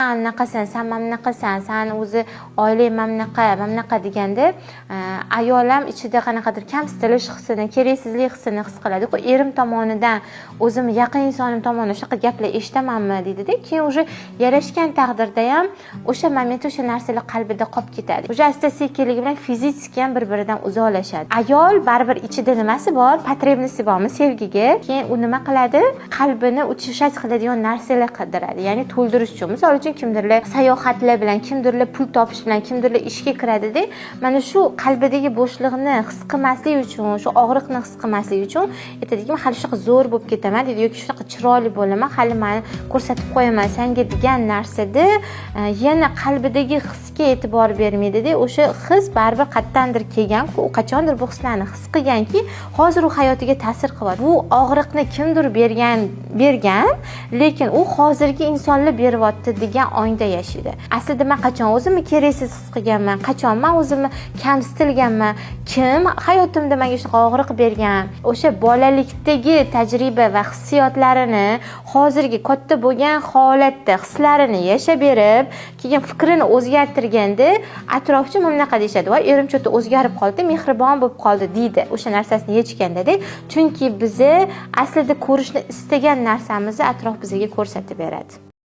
Anaqasan, san mana bunaqasan, san o'zi oilang mana bunaqa, mana bunaqa deganda ayol ham ichida qanaqadir kamsitilish hissini, keraksizlik hissini his qiladi-ku. Erim tomonidan, o'zim yaqin insonim tomonidan shunaqa gaplar eshitamanmi deydida, keyin уже yarashgan taqdirda ham o'sha momentda o'sha narsalar qalbida qolib ketadi. Уже asta sekinligi bilan fizически ham bir-biridan uzoqlashadi. Ayol baribir ichida nimasi bor, потребности bormi sevgiga, keyin u nima qiladi? Qalbini утешать qiladigan narsalar qidiradi, ya'ni to'ldirish uchun. Misol uchun, kimdirlar sayohatlar bilan, kimdirlar pul topish bilan, kimdirlar ishga kiradida, mana shu qalbidagi bo'shliqni his qilmaslik uchun, shu og'riqni his qilmaslik uchun aytadiki, hali shunaqa zo'r bo'lib ketaman deydi yoki shunaqa chiroyli bo'laman, hali mani ko'rsatib qo'yaman sanga degan narsada yana qalbidagi hisga e'tibor bermaydida. O'sha his baribir qayerdandir kelgan-ku, u qachondir bu hislarni his qilganki, hozir u hayotiga ta'sir qilyapti. Bu og'riqni kimdir bergan, lekin u hozirgi insonlar beryapti degan ongda yashaydi. Aslida men qachon o'zimni keraksiz his qilganman, qachon men o'zimni kamsitilganman, kim hayotimda menga shunaqa og'riq bergan, o'sha bolalikdagi tajriba va hissiyotlarini hozirgi katta bo'lgan holatda hislarini yashab berib, keyin fikrini o'zgartirganda atrofchi mana bunaqa deyishadi: voy, erim cho'ta o'zgarib qoldi, mehribon bo'lib qoldi deydi o'sha narsasini yechganda-da. Chunki bizni aslida ko'rishni istagan narsamizni atrof bizga ko'rsatib beradi.